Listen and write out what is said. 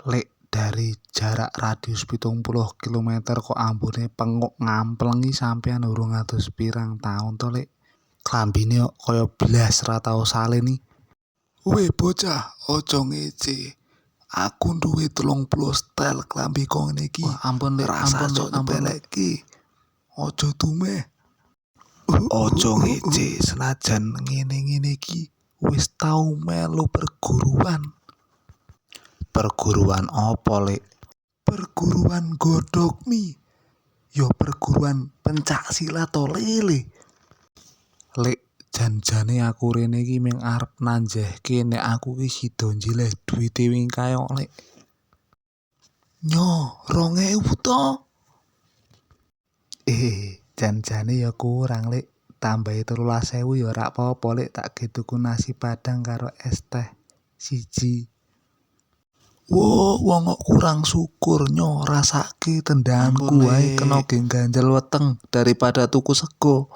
Lek, dari jarak radius 70 km kok ambune penguk ngamplengi, sampean urung adus pirang taun to, Lek? Klambine kok kaya blas ra tau salin iki. Weh bocah, aja ngece. Aku duwe 30 setel klambi kok ngene iki. Wah, ampun Lek, Rasah ampun sok Lek, ampun Lek. nyepelekke. Aja dumeh. Aja ngece, senajan ngene-ngene iki wis tau melu perguruan. Perguruan apa, Lek? Perguruan godhog mie. Ya perguruan pencak silat to lele. Lek, janjane aku rene iki ming arep nanjehke nek aku ki sida njileh duwite wingi kae kok, Lek. Nyo, 2000 to? Eh, janjane ya kurang, Lek. Tambahi 13.000 ya ora apa-apa, Lek, tak ge tuku nasi padang karo es teh siji. Wo, wong kok kurang syukur nyo, rasake tendanganku Ampun, wae Lek. Kena ge ganjel weteng daripada tuku sego.